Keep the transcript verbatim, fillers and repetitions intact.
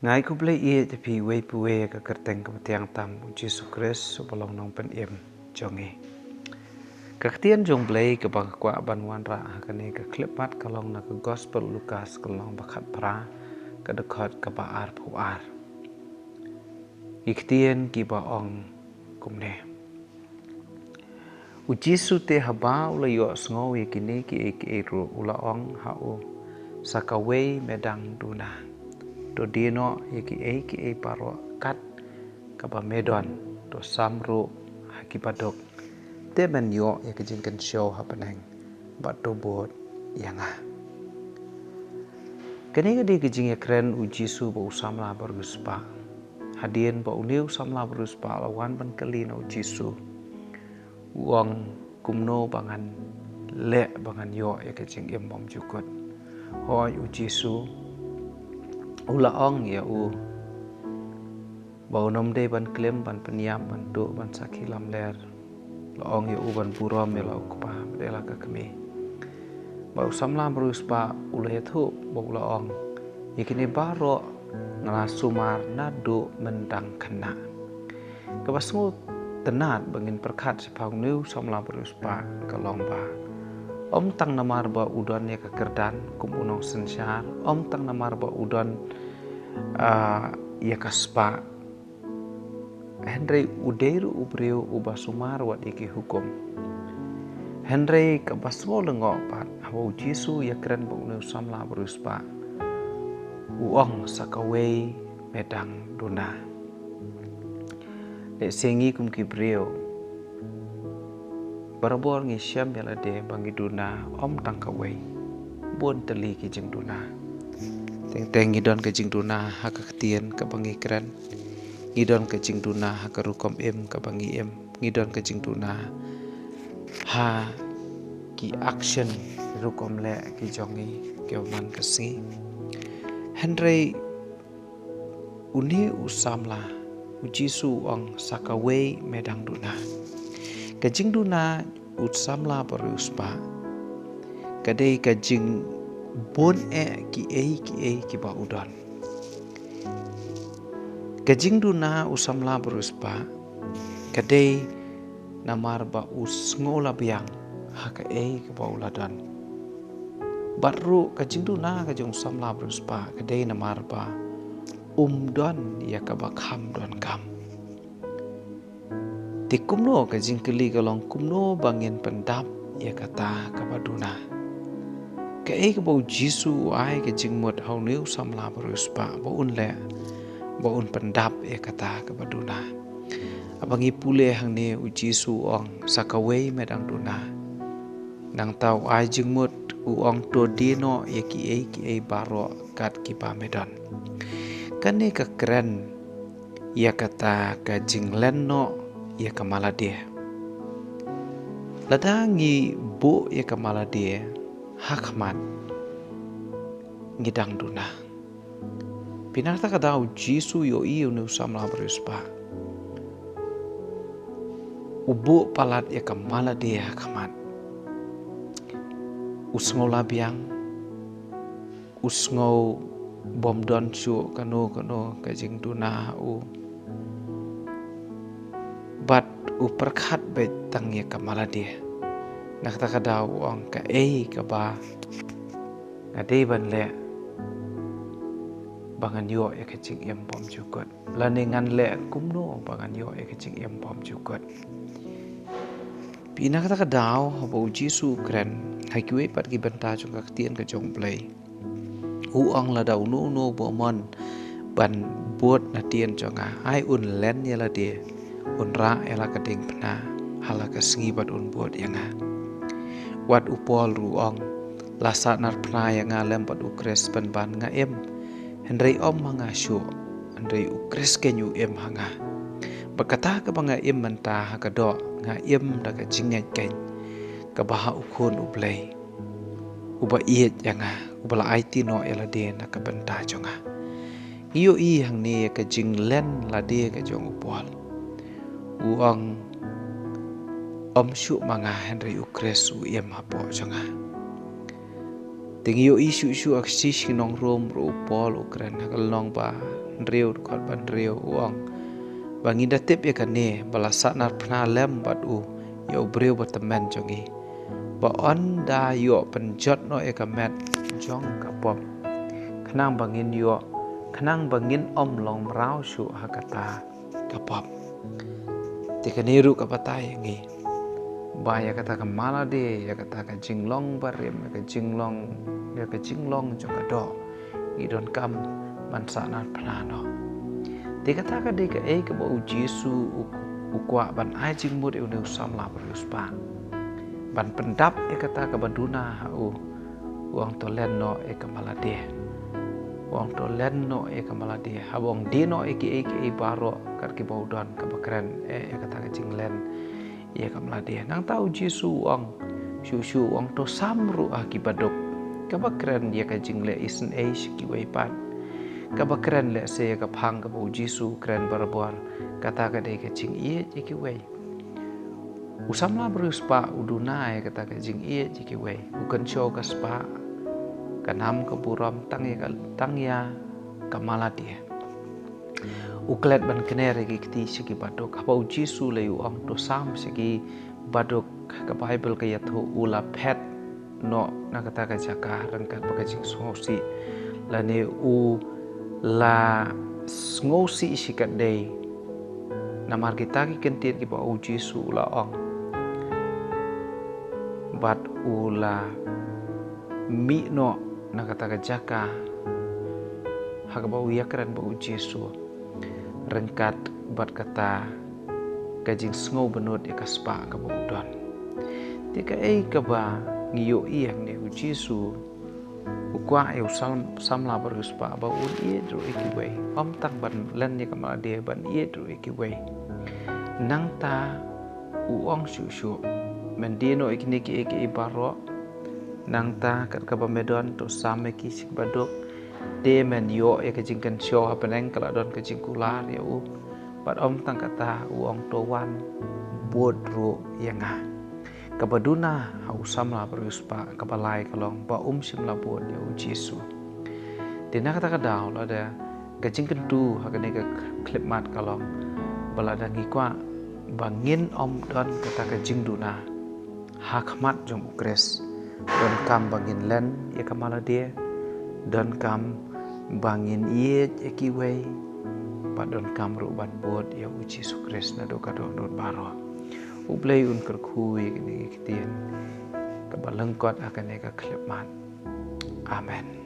Ngai khublei ïa phi wei pa wei ka kyrteng ka btiang tam u Jisu Khrist u ba long nongpynim jong ngi. Ka ktien jong Blei kaba nga kwah ban wanrah ha kane ka khyllipmat ka long na ka Gospel Lukas ka lynnong ba khatphra ka dkhot kaba arphew ar. Ki ktien kiba ong kumne. U Jisu te haba u la ïohsngew ïa kine kiei kiei ruh u la ong ha u, sa kawei me dang duna. To die noh ïa kiei kiei baroh kat kaba me don, to sam ruh ha ki baduk. Te men ïoh ïa ka jingkynshew ha bneng bad to bud ïa nga. Kane ka dei ka jingïakren u Jisu bad u samla bariewspah. Hadien ba une u samla bariewspah la wan ban kylli na u Jisu, u ong kumno ba ngan leh ba ngan ïoh ïa ka jingim bymjukut. Hooid u Jisu u la ong ïa u ba un ym dei ban klim, ban pynïap, ban tuh, ban sakhi lamler. La ong ïa u ban burom ïa la u kpa bad ïa la ka kmie. Bad u samla bariewspah u la ïathuh bad u la ong, ïa kine baroh nga la sumar naduh myndang khynnah. Kaba sngewtynnat ba ngin pyrkhat shaphang une u samla bariewspah ka long ba ym tang namar ba u don ïa ka kyrdan kum u nongsynshar, ym tang namar ba u don, ah, ïa ka spah, hynrei u dei ruh u briew uba sumar wat ïa ki hukum. Hynrei kaba sngewlyngngoh pat haba u Jisu u ïakren bad une u samla bariewspah, u ong, sa kawei me dang duna. Lehse ngi kum ki briew barabor ngi shem ïa lade ba ngi duna ym tang kawei, bun tylli ki jingduna. Teng teng ngi don ka jingduna ha ka ktien kaba ngi kren, ngi don ka jingduna ha ka rukom im kaba ngi im, ngi don ka jingduna ha ki action, rukom leh ki jong ngi kiba man ka sngi. Hynrei une u samla, u Jisu u ong, sa kawei me dang duna. Ka jingduna u samla bariewspah ka dei ka jingbun eh kiei kiei kiba u don. Ka jingduna u samla bariewspah ka dei namar ba u sngew la biang ha kaei kaba u la don. Bad ruh ka jingduna ka jong u samla bariewspah ka dei namar ba um don ïa kaba kham donkam. Te kumno, ka jingkylli ka long kumno ba ngin pyndap ïa kata kaba duna. Kaei kaba u Jisu u ai ka jingmut ha une u samla bariewspah ba un leh ba un pyndap ïa kata kaba duna. Haba ngi pule hangne u Jisu u ong, sa kawei me dang duna. Nangta u ai jingmut u ong, to die noh ïa kiei kiei baroh kat kiba me don. Kane ka kren ïa kata ka jinglen noh ïa ka malade. Lada ngi buh ïa ka malade ha khmat, ngi dang duna. Pynban kata ka daw u Jisu u ïohi ïa une u samla bariewspah u buh palat ïa ka malade ha khmat. U sngew la biang, u sngew bym don shuh kano kano ka jingduna ha u. Bad u pyrkhat beit tang ïa ka malade. Na kata ka daw u ong, kaei kaba nga dei ban leh ba ngan ïoh ïa ka jingim bymjukut, lane ngan leh kumno ba ngan ïoh ïa ka jingim bymjukut. Pynban kata ka daw haba u Jisu u kren ha kiwei pat ki bynta jong ka ktien ka jong u Blei, u ong, lada uno uno ba mon ban bud na tien jong nga, ai un len ïa lade, un rah ïa la ka diengphna ha la ka sngi bad un bud ïa nga. Wat u Paul ruh u ong, la sahnarphna ïa nga lem bad u Khrist pynban nga im, hynrei ym ma nga shuh, hynrei u Khrist keiñ u im ha nga. Bad kata kaba nga im mynta ha ka doh nga im da ka jingngeit keiñ kaba ha u Khun u Blei, uba ïeit ïa nga, uba la aiti noh ïa lade na ka bynta jong nga. Ngi ïohi hangne ïa ka jinglen lade ka jong u Paul. U ong, ym shuh ma nga hynrei u Khrist u im hapoh jong nga. Te ngi ïohi shuh shuh ha ka shithi sha ki nong Rom ruh u Paul u kren ha ka lynnong ba hynriew dkhot ba hynriew u ong ba ngin da tip ïa kane ba la sahnarphna lem bad u ïa u briew ba tymmen jong ngi ba yn da ïoh pynjot noh ïa ka met jong ka pop khnang ba ngin ïoh khnang ba ngin ym long mraw shuh ha kata ka pop. Te kane ruh ka batai ïa ngi ba ïa kata ka malade, ïa kata ka jinglong barim, ïa ka jinglong, ïa ka jinglong jong ka doh ngi donkam ban sahnarphna noh. Te kata ka dei kaei kaba u Jisu u, u kwah ban ai jingmut ïa une u samla bariewspah ban pyndap ïa kata kaba duna ha u. U ong to len noh ïa ka malade. U ong to len noh ïa ka malade. Haba ong die noh ïa kiei kiei baroh kat kiba u don kaba kren eh ïa kata ka jinglen ïa ka malade. Nangta u Jisu u ong shuh shuh u ong to sam ruh ha ki baduk. Kaba kren ïa ka jingleh isynei sha kiwei pat. Kaba kren lehse ïa ka phang kaba u Jisu u kren barabor. Kata ka dei ka jingïeit ïa kiwei. U samla bariewspah u duna ïa kata ka jingïeit ïa kiwei. U kynshew ka spah, ka nam ka burom tang ïa ka, tang ïa ka malade. U klet ban kner ïa ki kti sha ki baduk. Haba u Jisu lei u ong to sam sha ki baduk, ka Baibl ka ïathuh u la phet noh na kata ka jaka ryngkat bad ka jingsngewsih. Lane u la sngewsih shikatdei namar kita ki kyntien kiba u Jisu u la ong. Bad u la mih noh na kata ka jaka ha kaba u ïakren bad u Jisu ryngkat bad kata ka jingsngew bynnud ïa ka spah kaba u don. Te kaei kaba ngi ïohi hangne, u Jisu u kwah ïa u sam-, samla bariewspah ba un ïeit ruh ïa kiwei. Ym tang ban len ïa ka malade, ban ïeit ruh ïa kiwei. Nangta u ong shuh shuh, men die noh ïa kine kiei kiei baroh. Nangta kat kaba me don to sam ïa ki sha ki baduk. Te men ïoh ïa ka jingkynshew ha bneng, ka la don ka jingkular ïa u. Bad ym tang kata, u ong to wan bud ruh ïa nga. Kaba duna ha u samla bariewspah kaba lai ka long ba um shym la bud ïa u Jisu. Te na kata ka daw lada ka jingkyntu ha kane ka khyllipmat ka long ba lada ngi kwah ba ngin ym don kata ka jingduna ha khmat jong u Khrist, donkam ba ngin len ïa ka malade, donkam ba ngin ïeit ïa kiwei, bad donkam ruh ban bud ïa u Jisu Khrist naduh ka dohnud baroh. U Blei un kyrkhu ïa kine ki ktien kaba lyngkot ha kane ka khyllipmat. Amen.